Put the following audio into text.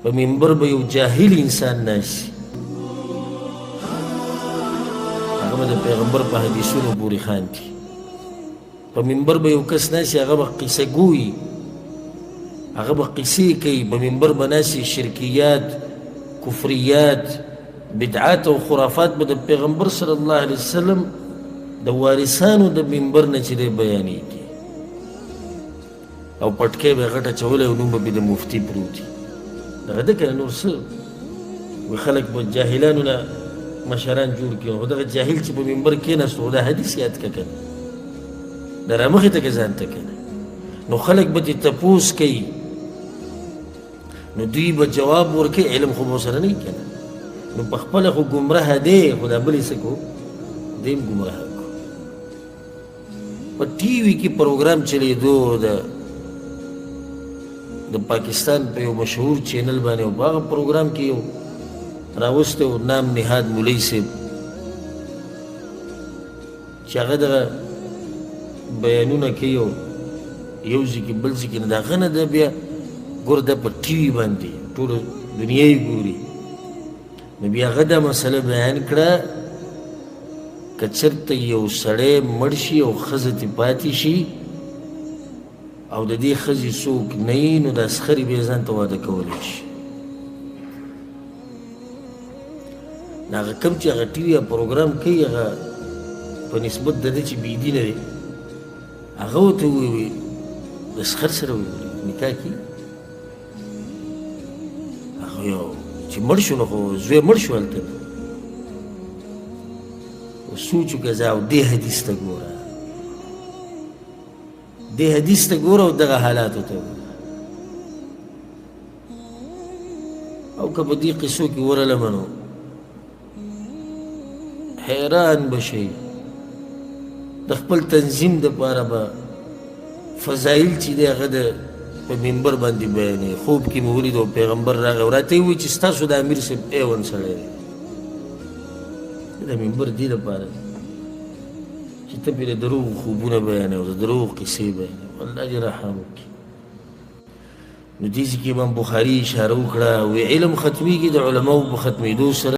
په منبر به یو جاهل انسان ناست، هغه به د پیغمبر په حدیثونو پورې خاندي. په منبر به یو کس ناست، هغه به قصه ګوي، هغه به قصې کوي. په منبر به ناست، شرکیات، کفریات، بدعات او خرافات به د پیغمبر صلی الله علیه وسلم د وارثانو د منبر نه چې دی بیانېږي، او پټکی به یې غټه اچولی او نوم به پرې د مفتي پروت وي. دغه ده که نه نور څه؟ وایي خلک به جاهلانو نه مشران جوړ کړي، خو دغه جاهل چې په منبر کښېناستو، خو دا حدیث یاد که که نه، دا رامخې ته که ځان ته که نه، نو خلک به ترې تپوس کوي، نو دوی به جواب ورکوي. علم خو به ورسره نه وي که نه، نو په خپله خو ګمراه دی، خو دا بل یې څه کو، دی هم ګمراه کو. په ټي وي کې پروګرام چلېدو د پاکستان په یو مشهور چینل باندې، او په هغه پروګرام کې یو راوستی و نام نهاد مولوي صاحب، چې هغه دغه بیانونه کوي او یو ځای کې بل ځای کې، نو د هغه نه ده بیا ګوره دا په ټي وي باندې ټوله دنیا یې ګوري. نو بیا هغه دا مسله بیان کړه، که چېرته یو سړی مړ شي او ښځه ترې پاتې شي او د دې ښځې څوک نه وي، نو دا سخرې بیا ځان ته واده کولی شي. نو هغه کوم چې هغه ټي وي پروګرام کوي، هغه په نسبت د ده چې بېدینه دی، هغه ورته ووایي د سخر سره ووایي نکاح کړي. هغه یو چې مړ شو، نو خو زوی مړ شو هلته. سوچ وکړه ځه، او دې حدیث ته ګوره، دې حدیث ته ګوره او دغه حالاتو ته ګوره. او که په دې قصو کې ورلمه نو حیران به شئ. د خپل تنظیم دپاره به فضایل چې دی هغه د په منبر باندې بیانوي. خوب کې مې ولید او پیغمبر راغی او راته یې وویل چې ستاسو د امیر صاحب ایون سړی دی. د منبر دې دپاره دی چې ته پرې د دروغو خوبونه بیانوې او د دروغو قصې بیانوې. الله دې رحم وکړي. نو دې ځای کې امام بخاري اشاره وکړه، وی علم ختمیږي د علماو په ختمېدو سره.